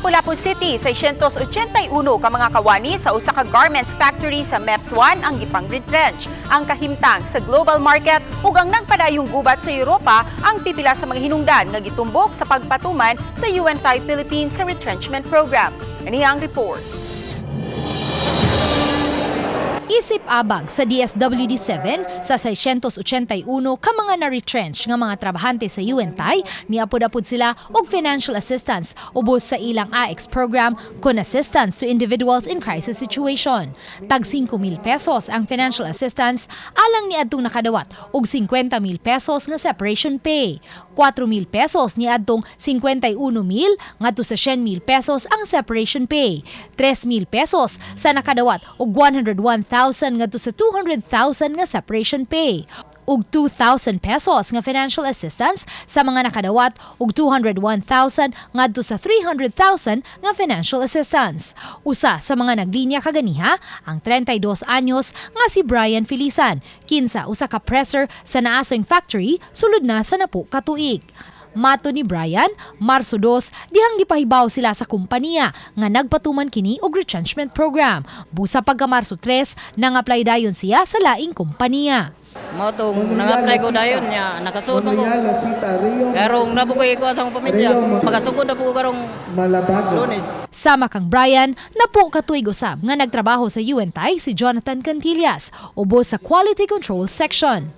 Lapu-Lapu City, 681 ka mga kawani sa usa ka garments factory sa MEPS 1 ang gipang-retrench. Ang kahimtang sa global market ug ang nagpadayong gubat sa Europa ang pipila sa mga hinungdan nga gitumbok sa pagpatuman sa Yuantai Philippines sa retrenchment program. Ani ang report. Isip abag sa DSWD-7 sa 681 ka mga na-retrench nga mga trabahante sa Yuantai, miapod-apod sila og financial assistance ubos sa ilang AX program kon assistance to individuals in crisis situation. Tag 5,000 pesos ang financial assistance alang niadtong nakadawat og 50,000 pesos nga separation pay. 4,000 pesos niadtong 51,000 ngadto sa 100,000 pesos ang separation pay. 3,000 pesos sa nakadawat og 101,000 ngadto sa 200,000 nga separation pay ug 2,000 pesos nga financial assistance sa mga nakadawat og 201,000 ngadto sa 300,000 nga financial assistance. Usa sa mga naglinya kaganiha ang 32 anyos nga si Brian Filisan, kinsa usa ka presser sa Naa Sewing Factory sulod na sa 10 ka tuig. Matod ni Brian, Marso 2, dihang gipahibaw sila sa kumpanya nga nagpatuman kini og retrenchment program. Busa pagka Marso 3, nang-apply dayon siya sa laing kumpanya. Mao tong nang-apply ko dayon niya, nakasud man ko. Pero naa po ko ikuan sa akong pamilya. Makasugod na po ko karong Lunes. Sama kang Brian, 10 ka tuig usab nga nagtrabaho sa Yuantai si Jonathan Cantillas, ubos sa Quality Control Section.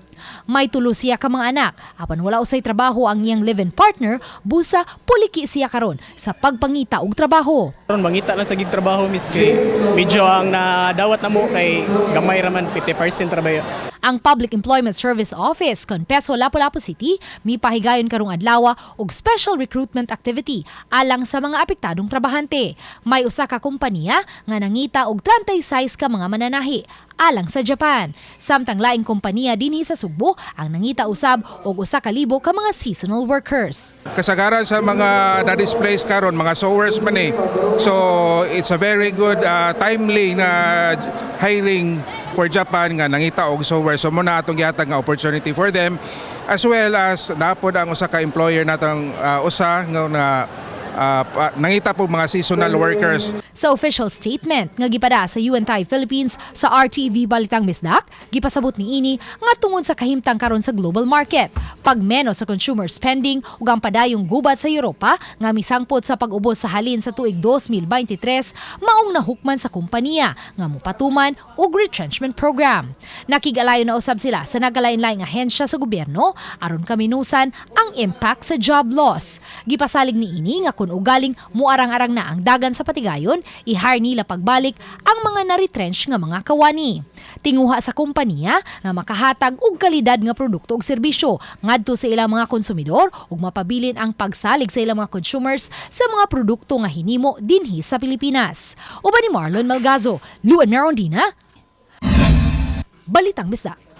May tulo siya ka mga anak, apan wala usay trabaho ang iyang live-in partner, busa puliki siya karon sa pagpangita og trabaho. Karon mangita lang sa gig trabaho, miss, kay medyo ang nadawat na mo kay gamay raman, 50% trabaho. Ang Public Employment Service Office kon PESO Lapu-Lapu City mipahigayon karong adlaw og special recruitment activity alang sa mga apektadong trabahante. May usa ka kompanya nga nangita og 36 ka mga mananahi alang sa Japan. Samtang laing kompanya dinhi sa Sugbo ang nangita usab og 1,000 ka mga seasonal workers. Kasagaran sa mga na-displace karon, mga sewers man eh. So it's a very good timely na hiring for Japan nga nangita og sewer. So mao na atong gihatag nga opportunity for them, as well as napod ang usa ka employer natong usa nga na nangita po mga seasonal workers. Sa official statement nga gipada sa Yuantai Philippines sa RTV Balitang Bisdak, gipasabot niini nga tungod sa kahimtang karon sa global market, pagmenos sa consumer spending ug ang padayong gubat sa Europa nga misangpot sa pag-ubos sa halin sa tuig 2023, maong nahukman sa kompanya nga mopatuman og retrenchment program. Nakig-alayon na usab sila sa nagkalain-laing ahensya sa gobyerno aron kaminusan ang impact sa job loss. Gipasalig niini nga kung ugaling muarang-arang na ang dagan sa patigayon, i-hire nila pagbalik ang mga na-retrench nga mga kawani. Tinguha sa kompanya nga makahatag og kalidad nga produkto ug serbisyo ngadto sa ilang mga konsumidor ug mapabilin ang pagsalig sa ilang mga consumers sa mga produkto nga hinimo dinhi sa Pilipinas. Uban ni Marlon Malgazo, Luan Merondina, Balitang Bisdak.